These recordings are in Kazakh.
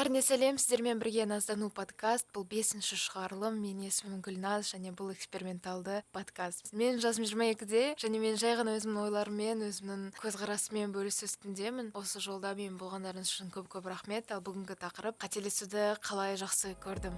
Бәріне сәлем, сіздермен бірге «Наздану» подкаст. Бұл бесінші шығарылым. Менің есімім Гүлназ және бұл эксперименталды подкаст. Мен жасым 22-де және мен жай ғана өзімнің ойларыммен, өзімнің көзқарасыммен бөлісу үстіндемін. Осы жолда мен болғандарыңыз үшін көп көп рахмет. Ал бүгінгі тақырып: қателесуді қалай жақсы көрдім.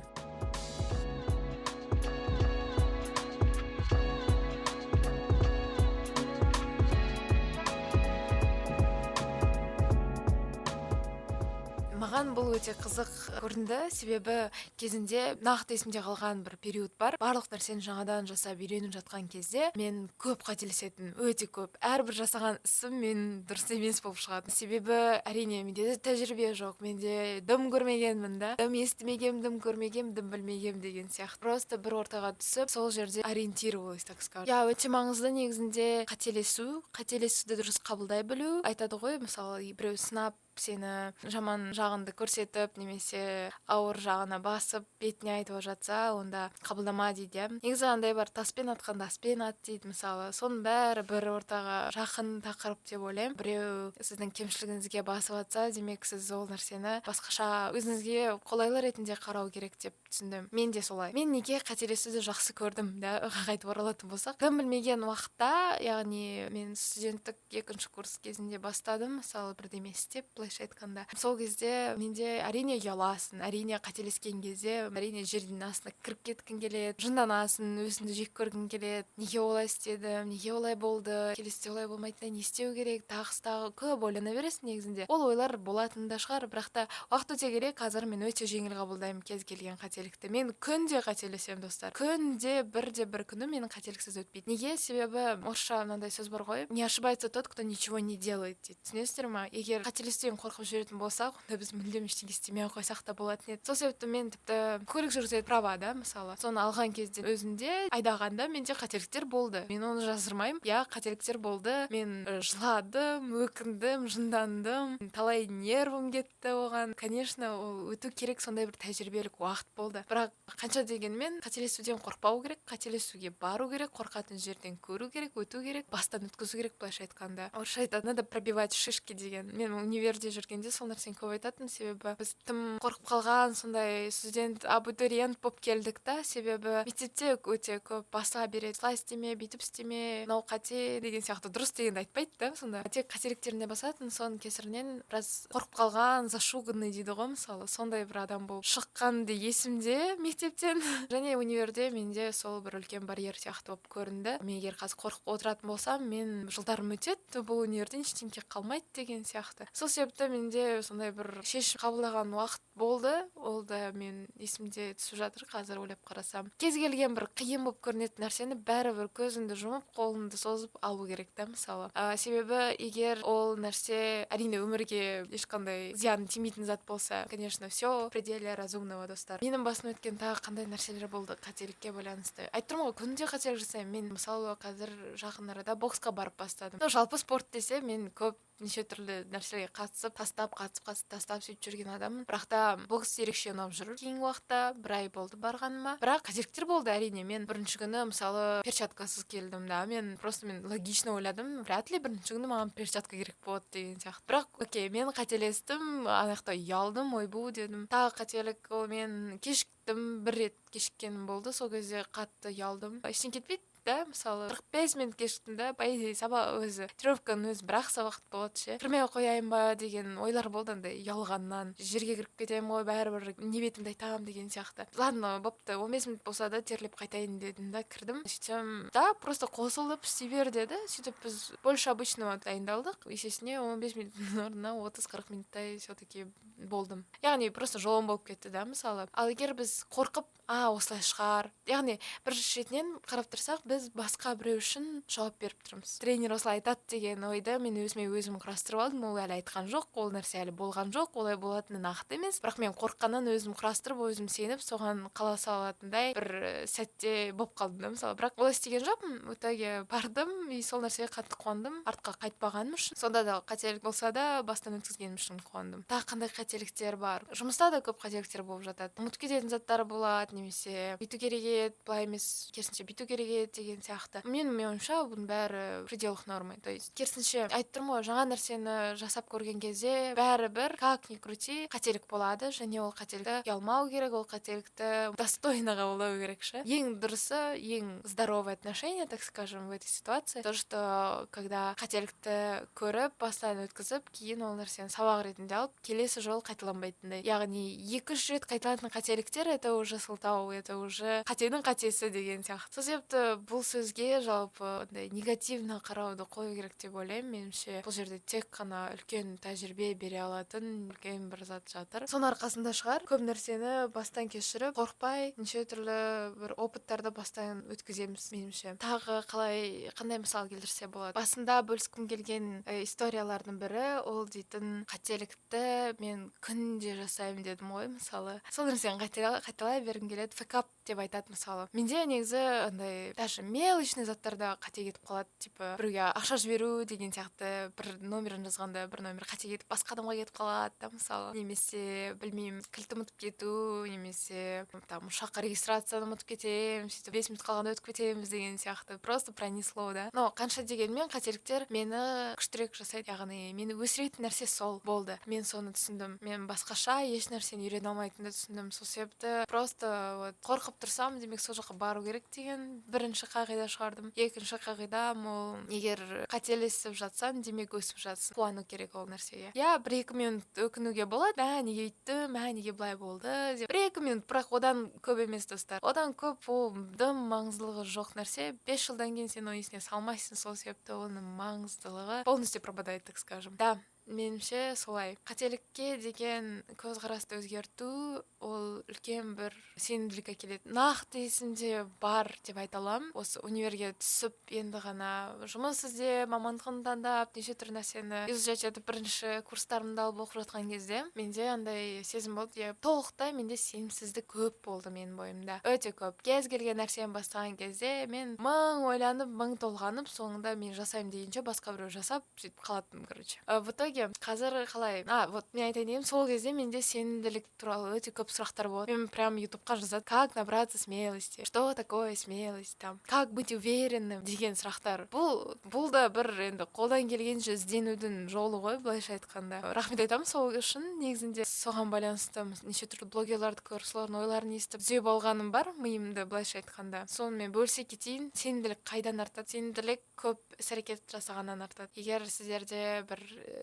Маған бұл өте қызық көрінді, себебі кезінде нақты есімде қалған бір период бар. Барлық нәрсені жаңадан жасап үйреніп жатқан кезде мен көп қателесетінмін, өте көп. Әрбір жасаған ісім мен дұрыс емес болып шығатын. Себебі, әрине, менде де тәжірибе жоқ, менде дым көрмегенмін да, дым естімегенмін, дым көрмегенмін, дым білмегенмін деген сияқты. Просто бір ортаға түсіп, сол жерде ориентировалась, так скажем. Иә, өте маңызды негізінде қателесу, қателесуді дұрыс қабылдай білу. Айтады ғой, мысалы, біреу сынап, сені жаман жағыңды көрсетіп немесе ауыр жағына басып, бетіне айтып жатса, онда қабылдама дейді, иә. Негізі андай бар: таспен атқанды аспен ат дейді, мысалы. Соның бәрі бір ортаға жақын тақырып деп ойлаймын. Біреу сіздің кемшілігіңізге басып жатса, демек, сіз ол нәрсені басқаша, өзіңізге қолайлы ретінде қарау керек деп түсіндім. Мен де солай. Мен неге қателесуді жақсы көрдім да, қайтып оралатын болсақ, дым білмеген уақытта, яғни мен студенттік екінші курс кезінде бастадым, мысалы, бірдеме істеп, былайша айтқанда. Сол кезде менде, әрине, ұяласың, әрине, қателескен кезде, әрине, жердің астына кіріп кеткің келеді, жынданасың, өзіңді жек көргің келеді: неге олай істедім, неге олай болды, келесіде олай болмайтындай не істеу керек, тағы тағы көп ойлана бересің. Негізінде ол ойлар болатын да шығар, бірақ та уақыт өте келе қазір мен өте жеңіл қабылдаймын кез келген қателікті. Мен күнде қателесемін, достар, күнде. Бірде бір күні менің қателіксіз өтпейді. Неге? Себебі орысша мынандай сөз бар ғой: «Не ошибается тот, кто ничего не делает», — дейді. Түсінесіздер ма? Егер қателесуден қорқып жүретін болсақ, онда біз мүлдем ештеңе істемей ақ қойсақ та болатын еді. Сол себепті мен тіпті көлік жүргізетін права да, мысалы, соны алған кезде, өзінде айдағанда менде қателіктер болды, мен оны жасырмаймын. Иә, қателіктер болды. Мен жыладым, өкіндім, жындандым, талай нервім кетті оған. Конечно, ол өту керек, сондай бір тәжірибелік уақыт болды. Бірақ қанша дегенмен қателесуден қорықпау керек, қателесуге бару керек, қорқатын жерден көру керек, өту керек, бастан өткізу керек, былайша айтқанда. Орысша айтады: «Надо пробивать шишки» деген. Мен универде жүргенде сол нәрсені көп айтатынмын, себебі біз тым қорқып қалған сондай студент, абитуриент болып келдік та. Себебі мектепте өте көп баса береді: осылай істеме, бүйтіп істеме, мынау қате деген сияқты. Дұрыс дегенді айтпайды да, сонда тек қателіктеріне басатын. Соның кесірінен біраз қорқып қалған, зашуганный дейді ғой, мысалы, сондай бір адам болып шыққан де есімде мектептен. Және универде менде сол бір үлкен барьер сияқты болып көрінді. Мен егер қазір қорқып отыратын болсам, мен жылдарым өтеді, бұл универден ештеңке қалмайды деген сияқты. Сол себепті менде сондай бір шешім қабылдаған уақыт болды. Ол да мен есімде түсіп жатыр қазір ойлап қарасам. Кез келген бір қиын болып көрінетін нәрсені бәрібір көзіңді жұмып, қолыңды созып алу керек та, мысалы. Себебі егер ол нәрсе, әрине, өмірге ешқандай зиян тимейтін зат болса, конечно, все в пределе разумного, достар. Менің басымнан өткен тағы қандай нәрселер болды қателікке байланысты? Айтып тұрмын ғой, күнде қателік жасаймын мен. Мысалы, қазір жақын арада боксқа барып бастадым. Ну, жалпы спорт десе, мен көп неше түрлі нәрселерге қатысып, тастап, қатысып, қатысып, тастап, сөйтіп жүрген адаммын. Бірақ та бокс ерекше ұнап жүр кейінгі уақытта. Бір ай болды барғаныма. Бірақ қателіктер болды, әрине. Мен бірінші күні, мысалы, перчаткасыз келдім да. Мен просто, мен логично ойладым: вряд ли бірінші күні маған перчатка керек болады деген сияқты. Бірақ окей, мен қателестім, ана жақта ұялдым, ойбу дедім. Тағы қателік: ол мен кешіктім, бір рет кешіккенім болды. Сол кезде қатты ұялдым. Ештеңе кетпейді да, мысалы, 45 минут кешіктім да. По идее, сабақ өзі, тренировканың өзі бір ақ сабақ болады ше. Кірмей ақ қояйын ба деген ойлар болды. Андай ұялғаннан жерге кіріп кетемін ғой бәрібір, не бетімді айтамын деген сияқты. Ладно, бопты, 15 минут болса да терлеп қайтайын дедім да, кірдім. Сөйтсем да, просто қосылып істей бер деді. Сөйтіп біз больше обычного дайындалдық. Есесіне 15 минуттың орнына 30-40 минуттай все таки болдым, яғни просто жолым болып кетті да, мысалы. Ал егер біз қорқып, а осылай шығар, яғни бір шетінен қарап тұрсақ, біз басқа біреу үшін жауап беріп тұрмыз. Тренер осылай айтады деген ойды мен өзіме өзім құрастырып алдым. Ол әлі айтқан жоқ, ол нәрсе әлі болған жоқ, олай болатыны нақты емес. Бірақ мен қорыққаннан өзім құрастырып, өзім сеніп, соған қала салатындай бір сәтте болып қалдым да, мысалы. Бірақ олай істеген жоқпын. В итоге бардым и сол нәрсеге қатты қуандым, артқа қайтпағаным үшін. Сонда да қателік болса да, бастан өткізгенім үшін қуандым. Тағы қандай қателіктер бар? Жұмыста да көп қателіктер болып жатады. Ұмытып кететін заттар болады немесе бүйту керек еді, былай емес, керісінше бүйту керек еді. деген сияқты. Менің ойымша, бұның бәрі в пределах нормы. То есть керісінше, айтып тұрмын ғой, жаңа нәрсені жасап көрген кезде бәрібір, как ни крути, қателік болады және ол қателікті ұялмау керек, ол қателікті достойно қабылдау керек ше. Ең дұрысы, ең здоровое отношение, так скажем, в этой ситуации, то, что когда қателікті көріп, бастан өткізіп, кейін ол нәрсені сабақ ретінде алып, келесі жолы қайталанбайтындай. Яғни 2-3 рет қайталанатын қателіктер — это уже сылтау, это уже қатенің қатесі деген сияқты. Сол себепті бұл сөзге жалпы андай негативно қарауды қою керек деп ойлаймын. Меніңше, бұл жерде тек қана үлкен тәжірибе бере алатын үлкен бір зат жатыр. Соның арқасында шығар, көп нәрсені бастан кешіріп, қорықпай, неше түрлі бір опыттарды бастан өткіземіз. Меніңше, тағы қалай, қандай мысал келтірсе болады? Басында бөліскім келген историялардың бірі ол дейтін, қателікті мен күнде жасаймын дедім ғой. Мысалы, сол нәрсені қайталай бергім келеді. Факап деп айтады. Мысалы, менде негізі андай даже мелочный заттарда қате кетіп қалады, типа біреуге ақша жіберу деген сияқты. Бір номерін жазғанда, бір номер қате кетіп, басқа адамға кетіп қалады да, мысалы. Немесе, білмеймін, кілт ұмытып кету, немесе там ұшаққа регистрацияны ұмытып кетемін, сөйтіп 5 минут қалғанда өтіп кетеміз деген сияқты. Просто пронесло да. Но қанша дегенмен, қателіктер мені күштірек жасайды, яғни мені өсіретін нәрсе сол болды. Мен соны түсіндім. Мен басқаша еш нәрсені үйрене алмайтынымды түсіндім. Сол себепті просто вот қорқып тұрсам, демек, сол жаққа бару керек деген бірінші қағида шығардым. Екінші қағидам ол: егер қателесіп жатсаң, демек, өсіп жатсың, қуану керек ол нәрсеге. Иә, 1-2 минут өкінуге болады: мә, неге өйттім, мә, неге былай болды деп. 1-2 минут, бірақ одан көп емес, достар. Одан көп ол дым маңыздылығы жоқ нәрсе. 5 жылдан кейін сен оны есіңе салмайсың. Сол себепті оның маңыздылығы полностью пропадает, так скажем, да. Меніңше, солай. Қателікке деген көзқарасты өзгерту ол үлкен бір сенімділік әкеледі. Нақты есімде бар деп айта аламын: осы универге түсіп, енді ғана жұмыс іздеп, мамандығын таңдап, неше түрлі нәрсені изучать етіп, бірінші курстарымды алып оқып жатқан кезде менде андай сезім болды, иә, толықтай менде сенімсіздік көп болды менің бойымда, өте көп. Кез келген нәрсені бастаған кезде мен мың ойланып, мың толғанып, соңында мен жасаймын дегенше, басқа біреу жасап, сөйтіп қалатынмын, короче. В итоге қазір қалай? А, вот мен айтайын дегенім, сол кезде менде сенімділік туралы өте көп сұрақтар болады. Мен прям Ютубқа жазады: «Как набраться смелости», «Что такое смелость», там «Как быть уверенным» деген сұрақтар. Бұл да бір енді қолдан келгенше ізденудің жолы ғой, былайша айтқанда. Рахмет айтамын сол үшін. Негізінде соған байланысты неше түрлі блогерларды көріп, солардың ойларын естіп, түзеп алғаным бар миымды, былайша айтқанда. Сонымен бөлісе кетейін. Сенімділік қайдан артады? Сенімділік көп іс әрекет жасағаннан артады. Егер сіздерде бір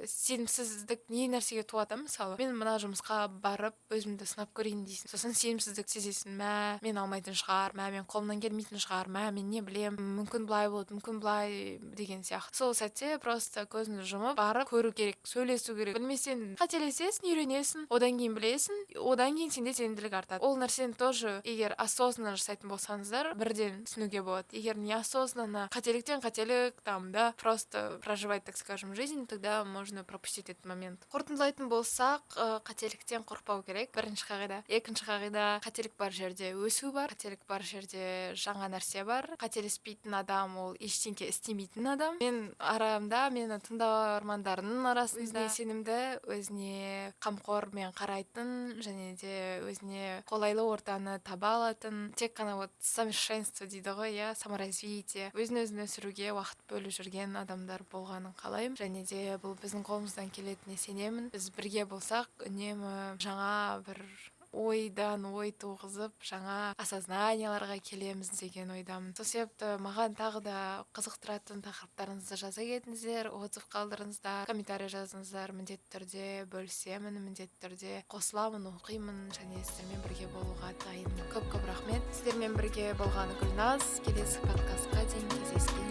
сенімсіздік не нәрсеге туады? Мысалы, мен мына жұмысқа барып, өзімді сынап көрейін дейсің. Сосын сенімсіздік сезесің: мә, мен алмайтын шығар, мә, мен қолымнан келмейтін шығар, мә, мен не білемін, мүмкін, былай болады, мүмкін, былай деген сияқты. Сол сәтте просто көзіңді жұмып, барып көру керек, сөйлесу керек. Білмесең, қателесесің, үйренесің, одан кейін білесің, одан кейін сенде сенімділік артады. Ол нәрсені тоже егер осознанно жасайтын болсаңыздар, бірден түсінуге болады. Егер неосознанно, қателіктен қателік там, да, просто проживать, так скажем, жизнь, тогда можно пропустить этот момент. Қорытындылайтын болсақ, қателіктен қорықпау керек, бірінші қағида. Екінші қағида: қателік бар жерде өсу бар, қателік бар жерде жаңа нәрсе бар. Қателеспейтін адам ол ештеңке істемейтін адам. Мен арамда, мені тыңдармандарымның арасында өзіне сенімді, өзіне қамқормен қарайтын және де өзіне қолайлы ортаны таба алатын, тек қана вот совершенство дейді ғой, иә, саморазвитие, өзін өзін өсіруге уақыт бөліп жүрген адамдар болғанын қалаймын. Және де бұл біздің қолымыздан келетініне сенемін. Біз бірге болсақ, үнемі жаңа бір ойдан ой туғызып, жаңа осознанияларға келеміз деген ойдамын. Сол себепті маған тағы да қызықтыратын тақырыптарыңызды жаза кетіңіздер, отзыв қалдырыңыздар, комментарий жазыңыздар. Міндетті түрде бөлісемін, міндетті түрде қосыламын, оқимын және сіздермен бірге болуға дайынмын. Көп көп рахмет. Сіздермен бірге болған Гүлназ. Келесі подкастқа дейін кездескенше.